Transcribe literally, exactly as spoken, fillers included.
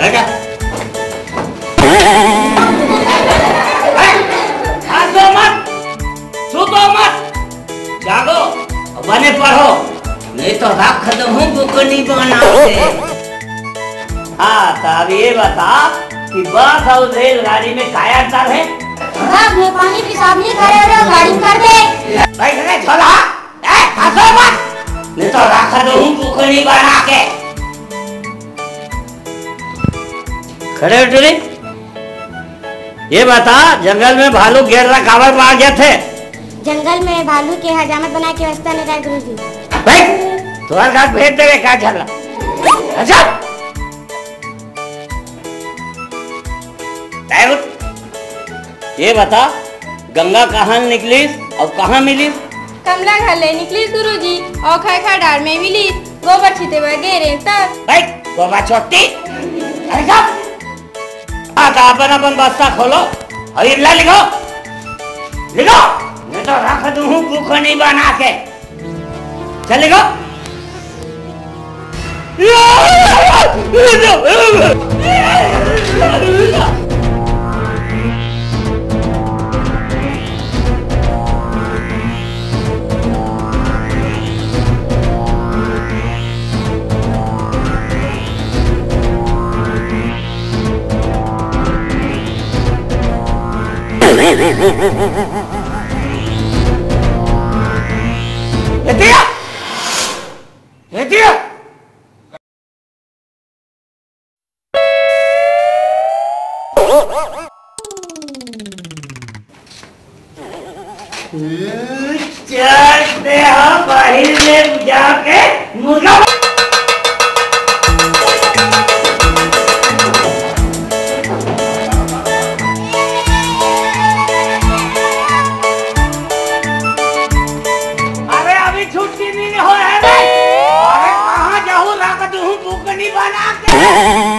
हटा। ए, हंसो मत, सुतो मत, जागो, बने पढ़ो, नहीं तो रख दूहूं बुकनी बना के। हाँ, तो अब ये बता कि बस और रेलगाड़ी में काय अंतर हे? बस में पानी पेशाब नहीं करे, और गाड़ी में कर दे। बैठ रे झोला, ए, हंसो मत, नहीं तो रख दूहूं बुकनी बना के। खड़े हो टुरी, ये बता, जंगल में भालू गेर ला काबर मार गया थे? जंगल में भालू के हजामत बना के व्यवस्था नहीं रहे गुरुजी। भाई, तुम्हारे साथ भेज देवे का झगड़ा? अच्छा? ए, उठ। ये बता, गंगा कहाँ निकलिस और कहाँ मिलिस? कमला घर ले निकलिस गुरुजी, और खैखा डार में मिलिस, गोबर छिते बर गे रेंव तब। भाई, गोबर छोटी। अरे चुप। हाँ, तो अपन अपन बस्ता खोलो और इल्ला लिखो, लिखो, नहीं तो रख दूहूं बुकनी बना के। चलेगा? ए दिया! ए दिया! चल दे हा बाहिर ले जाके मुर्गा। अरे अभी छुट्टी नहीं हो है रे। अरे कहाँ जाहूँ, रख दूँ बुकनी बना के।